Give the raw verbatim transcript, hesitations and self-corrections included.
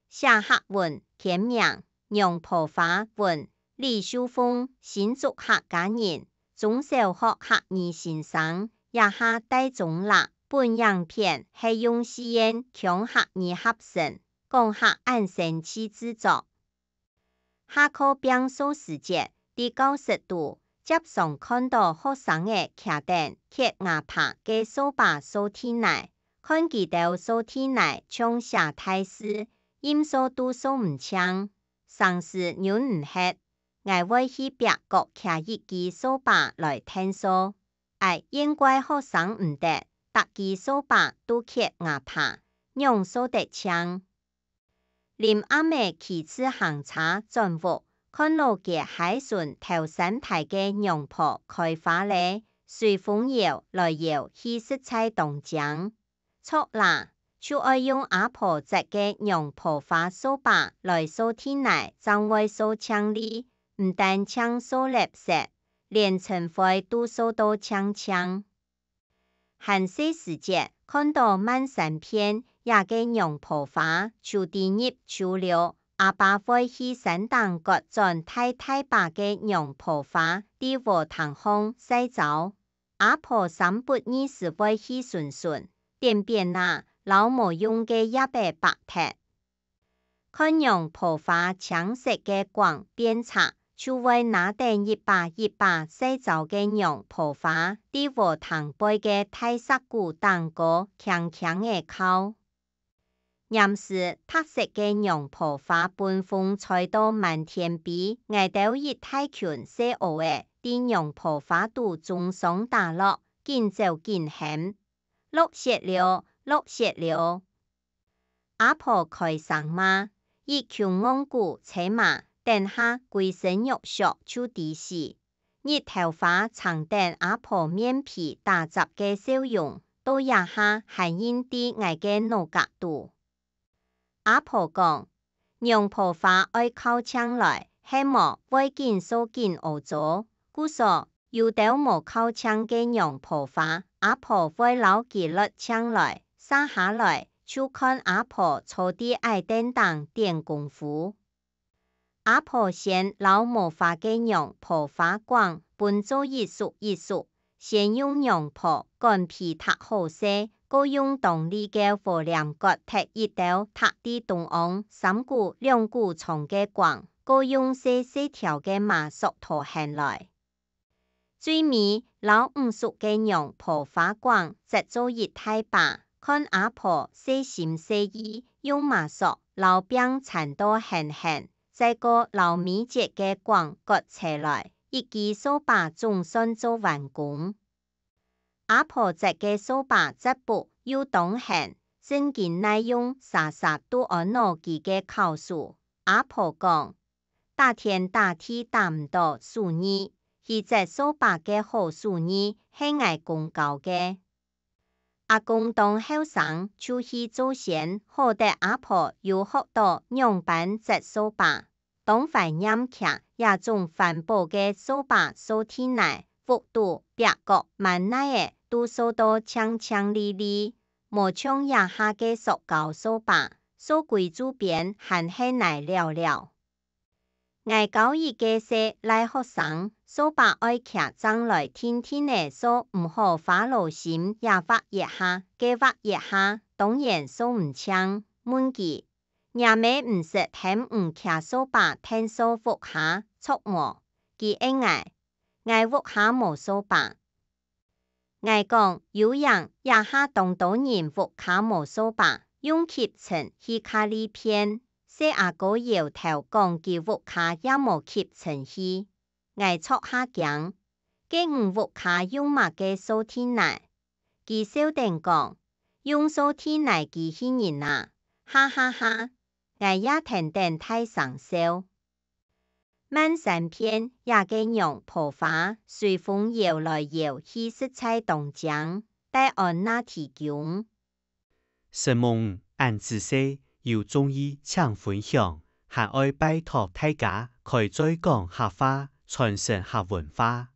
寫客文，簽名，娘婆花文，李秀鳳，新竹客家人，中小學客語先生，這下戴中啦。本影片係用四縣腔客語合成，講客恁生趣製作。 下課拚掃時節，在教室肚，輒常看到學生仔擎等揭瓦棚个掃把掃地泥，看佢兜掃地泥像寫大字，任掃都掃毋淨，成時忍毋核，𠊎會去壁角擎一支掃把來𢯭掃。唉，怨怪學生毋得，逐支掃把都揭瓦棚，仰掃得淨？ 臨暗仔騎自行車轉屋，看老街街脣頭山台个娘婆開花咧，隨風搖來搖去，實在當靚。著啦，就愛用阿婆折个娘婆花掃把來掃地泥，正會掃淨俐，毋單淨掃垃圾，連塵灰都掃到淨淨。 還細時節，看到漫山遍野个娘婆花，就知入秋了，阿爸會去山頂割轉大大把个娘婆花，在禾埕項曬燥。阿婆三不二時會去巡巡，撿扁啊，摎無用个葉仔擘忒。 看娘婆花青色个梗變赤，就會拿等一把一把曬燥个娘婆花，在禾埕背个大石牯頂高輕輕仔敲。黏時白色个娘婆花分風吹到滿天飛，𠊎兜一大群細孲仔，在娘婆花肚中上打落，緊走緊喊：「落雪了，落雪了！」 阿婆開聲罵，一群戇牯車嫲，等下歸身肉熟就知死。日頭花撐等阿婆面皮打摺个笑容，到這下還印在𠊎个腦殼肚。阿婆講：「娘婆花愛靠淨來，係無會緊掃緊屙糟。」故所， 有兜無靠淨个娘婆花，阿婆會摎佢㪐淨來，續下來，就看阿婆坐在矮凳頂展功夫。阿婆先摎無花个娘婆花梗分做一束一束，先用娘婆管皮䌈好勢，過用當利个禾簾割忒一兜䌈在中央三股兩股長个梗，過用細細條个麻索拖絚來。 最尾，摎毋熟个娘婆花梗摺做一大把，看阿婆細心細意，用麻索摎柄纏到絚絚，再過摎尾節个梗割齊來，一支掃把總算做完工。阿婆摺个掃把摺薄又當絚，正經耐用，儕儕都安到佢个巧手。阿婆講： 「打天打地打毋到手藝，去摺掃把个好手藝係𠊎公教个。」阿公當後生就去做仙，好得阿婆有學到仰般摺掃把。當懷念擎這種環保个掃把掃地泥，屋肚、壁角、滿哪仔都掃到淨淨俐俐，無像這下个塑膠掃把，掃歸周邊還係泥了了。 𠊎教一個細賴學生，掃把愛擎正來定定仔掃，毋好花勞心這劃一下，該劃一下，當然掃毋淨。問佢：「若姆毋識喊你擎掃把𢯭掃屋下，著無？」佢應𠊎：「𠊎屋下無掃把。」 𠊎講：「有影，這下當多人屋下無掃把，用吸塵器較利便。」細阿哥搖頭講佢屋下也無吸塵器。𠊎著下驚：「該你屋下用麼个掃地泥？」佢笑等講：「用掃地泥機器人啊！」哈哈哈，𠊎也跈等大聲笑。 漫山遍野个娘婆花，隨風搖來搖去，實在當靚，戴安娜提供。承蒙恁仔細，有中意請分享，還愛拜託大家開嘴講客話，傳承客文化。